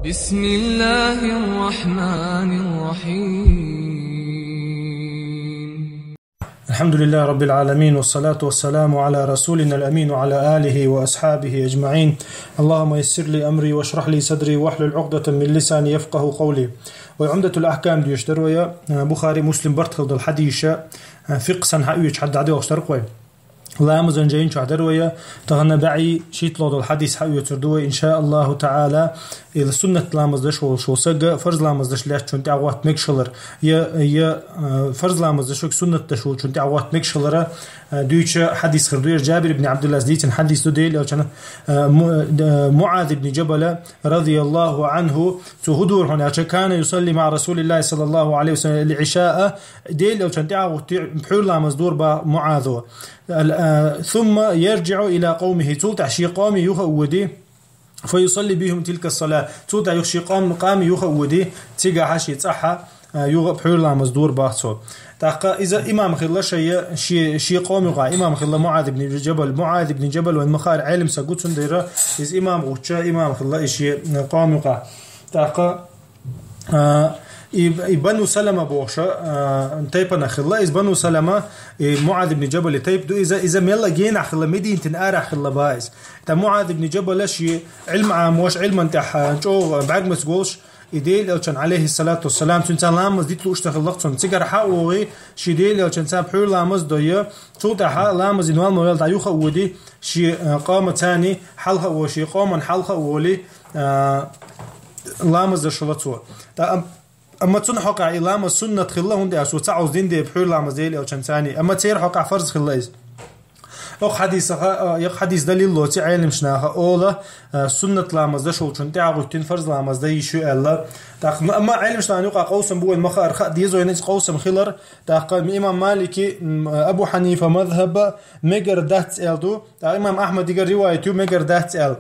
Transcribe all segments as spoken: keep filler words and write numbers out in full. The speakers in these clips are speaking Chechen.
بسم الله الرحمن الرحيم. الحمد لله رب العالمين، والصلاة والسلام على رسولنا الأمين وعلى آله وأصحابه أجمعين. اللهم يسر لي أمري واشرح لي صدري واحلل عقدة من لساني يفقه قولي. Вай Умдатул Ахкам дешаш дар вай, а, Бухари, Муслим барт хила дола хьадисаш, а, фикъхӀ санна хьаоьцуш хьадда дӀадоьлхуш дар вай. Ламазан жайна чу дар вай, тахана бӀаьи шийтталагӀа дола хьадис хьаоьцур ду вай, иншааллаху таӀала. Ила суннат ламаз деш волаш вола саг фарз ламаз деш лаьттачун тӀехьа гӀотта мегаш хилар, я, я, а, фарз ламаз деш ваг суннат деш волчун тӀехьа гӀотта мегаш хилар, а, дуьйцу хьадис хир ду. Ер Джабир ибн Абдуллас дийцина хьадис ду, Даьла Элчан, а, Му-, а, МуӀаз ибн Джабала, رضي الله عنه, цо хӀу дора хьона аьлча, كان يصلي مع رسول الله صلى الله عليه وسلم العشاء, Даьла Элчан тӀехьа гӀотта пхьуьйра ламаз дора бах МуӀазо. Ал-, а, ثم يرجع إلى قومه, цул тӀехьа ший къоме юха а воде, فيصلي بهم تلك الصلاة, цул тӀехьа юха ший къом-, къоме юха а воде, цигахьа ший цӀахьа, а, юха а пхьуьйра ламаз дора бах цо. ТӀаккха иза имам хилла шоай, ший, ший къоме юкъа имам хилла МуӀаз ибн Джабал. МуӀаз ибн Джабал вайна ма хаъара Ӏелам саг ва, цундела иза имам гӀоттача имам хилла из ший, а, къоме юкъа. ТӀаккха, а, и, и Бану Салама бохуш, а, тайпанах хилла. Из Бану Салама, и МуӀаз ибн Джабала тайпа ду иза, иза мел генахь хилла, Мединатан арахь хилла бах иза. ТӀаккха МуӀаз ибн Джабала ший Ӏилма Ӏамош, Ӏилман тӀехь, а, чӀогӀа бӀаргамаца волаш, и Даьла Элчан, عليه الصلاة والسلام, цуьнца ламаз дита лууш ца хилла цунна. Цигара хьа а вогӀий, ший Даьла Элчанца пхьуьйра ламаз а дой, цул тӀехьа ламаза вала ма ваьлла дӀа юха а воде, ший, а, къомаца хьалха а волий, ший къоман хьалха а волий, а, ламаз деш хилла цо. ТӀаккха ам-, амма цунна хьокъехь и ламаз суннат хилла, хӀунда аьлча цо ца Ӏовза дина дела пхьуьйра ламаз Даьла Элчанца. Амма церан хьокъехь фарз хилла иза. Оха хьадисаха, а, йокха хьадис далил лоций Ӏелимаш наха, ола, а, суннат ламаз деш волчун тӀехьа гӀоттина фарз ламаз дан йиш ю аьлла. ТӀаккха, м-, амма Ӏелимаш нахана юкъа къовсам бу вайна ма хаъара, хаа деза вайна иза къовсам хилар. ТӀаккха имам Малики, м, Абу Хьанифа мазхӀаба мегар дац аьлла ду. ТӀаккха имам Ахьмадигара риваят ю мегар дац аьлла.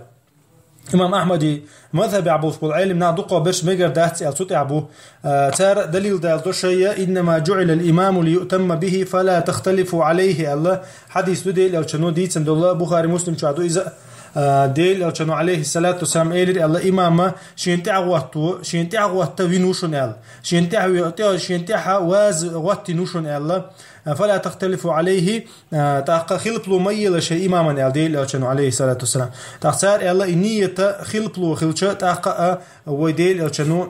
Имам Ахьмада мазхӀабехь болуш болу Ӏелам нах дукхах берш мегар дац аьлла цу тӀехь бу. А, цара далил далдо шайя: إنما جعل الإمام ليؤتم به فلا تختلفوا عليه аьлла. Хьадис ду Даьла Элчано дийцина долу, Бухари, Муслим чохь ду иза. А, Даьла Элчано, عليه الصلاة والسلام, элира аьлла, имама шена тӀехьа гӀотто, шена тӀехьа гӀотта вина ву шуна аьлла. Шена тӀехьа ве-, тӀе-, шена тӀехьа ваза гӀоттина ву шуна аьлла. А, فلا تختلفوا عليه, а, тӀаккха хилпало ма елаш шайн имаман аьлла Даьла Элчано, عليه الصلاة والسلام. ТӀаккха цара аьлла, и нийята хилпало хилча, тӀаккха а вай Даьла Элчано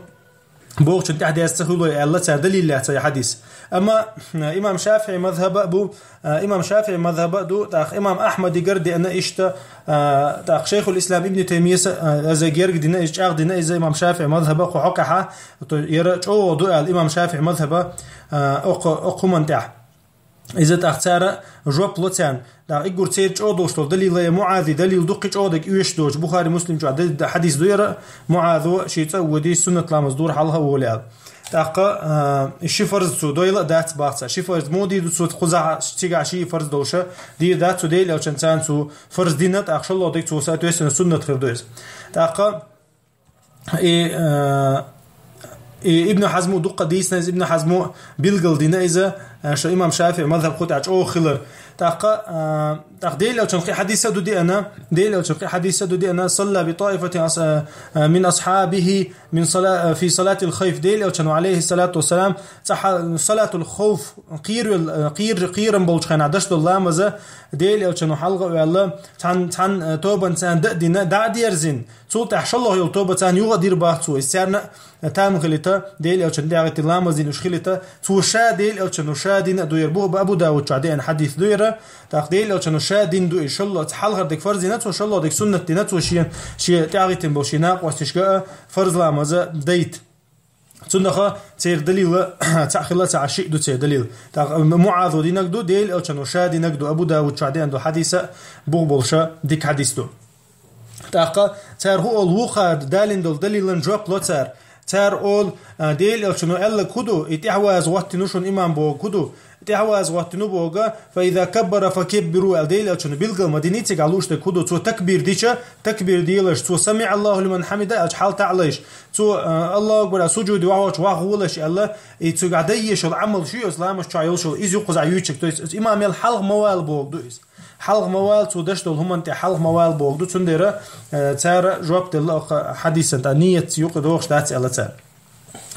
бохучун тӀехь деза ца хуьлу аьлла, цара далил лаьцна и хьадис. Амма, а, имам ШафиӀи мазхӀаба а бу, а, имам ШафиӀи мазхӀаба а ду, тӀаккха имам Ахьмадигара деана иштта, а, тӀаккха Шайхул Ислам Ибн Таймияс, а, иза герга дина, иза чӀагӀдина, иза имам ШафиӀи мазхӀаба кху хьокъехьа, то яра чӀогӀа ду аьлла имам ШафиӀи мазхӀаба, а, окху, окху хӀуманна тӀехь. Иза тӀаккха цара жоп ло царна. ТӀаккха иггур церан чӀогӀа долуш долу далила я МуӀази далил ду, кхин чӀогӀа дерг оьшуш доцу. Бухари, Муслим чохь д-, д-, хьадис ду яра, МуӀазо ший цӀа а води, суннат ламаз дура хьалха а волу аьлла. ТӀаккха, а, и ши фарз цо дойла а дац бах цара. Ши фарз муха дийр ду цо, кхузахь цигахь ши фарз долуша дийр дац цо, Даьла Элчанца цо фарз дина, тӀаккха шолгӀа дерг цо, соответственно, суннат хир ду иза. ТӀаккха И, э, и Ибн Хьазмо дуккха дийцина иза, Ибн Хьазмо билгал дина иза, э, шо имам ШафиӀи мазхаб кху тӀехь чӀогӀа хилар. ТӀаккха, э, тӀаккха Даьла Элчан кхин хьадис а ду деана, Даьла Элчан кхин хьадис а ду деана, صلى بطائفة أص-، э, من أصحابه من صلا-، في صلاة الخوف. Даьла Элчано, عليه الصلاة والسلام, цхьа хьа-, салатул хауф, кхервел-, э, кхер-, кхерам болчу хенахь даш долу ламаза, Даьла Элчано хьалха а ваьлла, цхьан, цхьан, э, тобанца царна да а дина, дӀа а дерзина, Цул тӀаьхьа шолгӀа йолу тоба царна юха а дира бах цо. Иза царна а там хилита, Даьла Элчан тӀехьа гӀиттина ламаз дина уьш хилита, цо ша Даьла Элчано ша дина а ду яра. Бу-, Абу Дауд чохь деана хьадис ду яра, тӀаккха Даьла Элчано ша дина ду иза. ШолгӀа, хьалхара дерг фарз дина цо, шолгӀа дерг суннат дина цо шен, шен тӀехьа гӀиттина болу шен накъосташка а фарз ламаза дайта. Цунах церан далила цхьаъ хилла, цхьа шиъ ду церан далил. ТӀаккха МуӀазо динарг ду, Даьла Элчано ша динарг ду, Абу Дауд чохь деана долу хьадиса бух болуша дика хьадис ду. ТӀаккха цара хӀу олу вукхара далийна долу далилан жоп ло цара. Цара олу, а, Даьла Элчано аьлларг хӀу ду, и тӀаьхьаваза гӀоттина ву шуна имам бохург хӀу ду, тӀаьхьаваза гӀоттина ву бохург, فإذا كبر فكبروا аьлла Даьла Элчано билгал ма динний, цигахь лууш дерг хӀу ду, цо такбир дича, такбир делаш, цо سمع الله لمن حمده аьлча хьал таӀалаш, цо, а, Аллаху акбар аьлла сужуде вахьочу вахволаш аьлла, и цигахь дан езаш йолу Ӏамал шу ю оцу ламаз чохь йолуш йолу, иза юкъазахь юьйцург, то есть оцу имамел хьалха ма вала бохург ду иза. хьалха ма вала, цо деш долу хӀуманна тӀехь хьалха ма вала бохург ду, цундела, э, цара жоп делла оха хьадисан, тӀаккха ниятца юкъа догӀуш дац аьлла цара.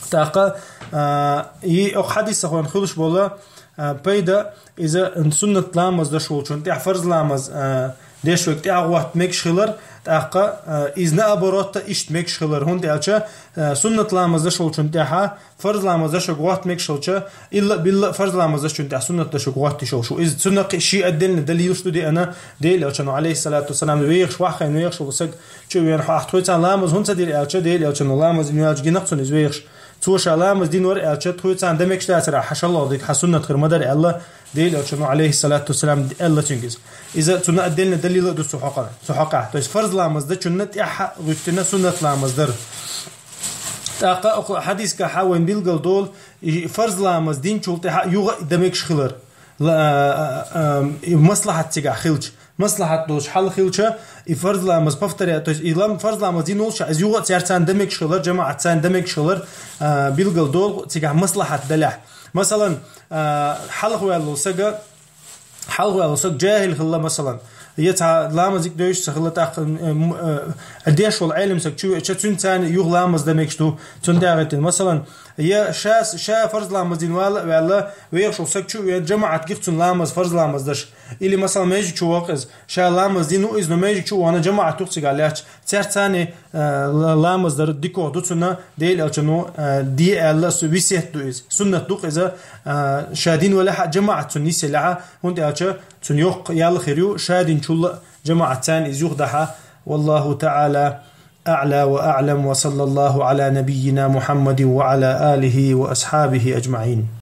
ТӀаккха, а, и оха хьадисах вайн хуьлуш болу, а, пайда, иза суннат ламаз деш волчунна тӀехь фарз ламаз, а, деш верг тӀехь гӀотта мегаш хилар, тӀаккха, а, иза наоборот иштта мегаш хилар, хӀунда аьлча, а, суннат ламаз деш волчунна тӀехь фарз ламаз деш верг гӀотта мегаш хилча, илла а билла а фарз ламаз дечунна тӀехь суннат деш верг гӀотта йиш йолуш ву. Иза цунах ши отдельный далилаш ду деана, Делан Элчано, алейхиссалату вассалам, вехаш ваххайн вехаш волу саг чу а веана, хьо ахь тхуьйцан ламаз хӀунда ца дира аьлча, Делан Элчано ламаз дина ваьлча гинарг цунна иза вехаш. Цо ша ламаз дина вара аьлча, тхуьйцан дан мегаш дацара хьан шалгӀа дика, хьан суннат хир ма дара аьлла, Делан Элчано, алейхиссалату вассалам, аьлла цуьнга иза. Иза цунна отдельный далил а ду цу хьокъа-, цу хьокъехь. То есть фарз ламаз дечунна тӀехь а гӀуьттина суннат ламаз дар. ТӀаккха оха хьадискахь вайн билгал долу, и фарз ламаз динчул тӀехь а юха а дан мегаш хилар. Ла-, а, а, а, и маслахьат цигахь хилча. Маслахьат долуш хьал хилча, и фарз ламаз повторя-, то есть и лам-, фарз ламаз дина волуш, иза юха а цаьрца дан мегаш хилар, жамаӀатца дан мегаш хилар, а, билгал долу цигахь маслахьат далехь. Масалан, а, хьалха ваьлла волу сага, хьалха ваьлла саг жахӀил хилла, масалан, я цхьа ламаз дика девзаш ца хилла, тӀаккха, м, м, э, деш волу Ӏелам саг чу веача, цуьнца юха ламаз дан мегаш ду, цунна тӀехь а гӀеттина. Масалан, я ша, ша фарз ламаз дина вала а ваьлла, вехаш волу саг чу а веана, жамаӀат гих цунна ламаз, фарз ламаз даш. Или, масалан, межиг чу воккха иза, ша ламаз дина ву иза, но межиг чу а вахана, жамаӀат юха цигахь лаьтташ. Цаьрца царна, э, ла-, ламаз дар дикох ду цунна, Делан Элчано, э, де аьлла, су-, весет ду иза. Суннат ду-кх иза, э, ша дина валехьа, жамаӀат цунна йисъелехьа, хӀунда аьлча цунна йоккха ял хир ю, ша динчул а жамаӀат царна иза юха дахьа. والله تعالى أعلى وأعلم، وصلى الله على نبينا محمد وعلى آله وأصحابه أجمعين.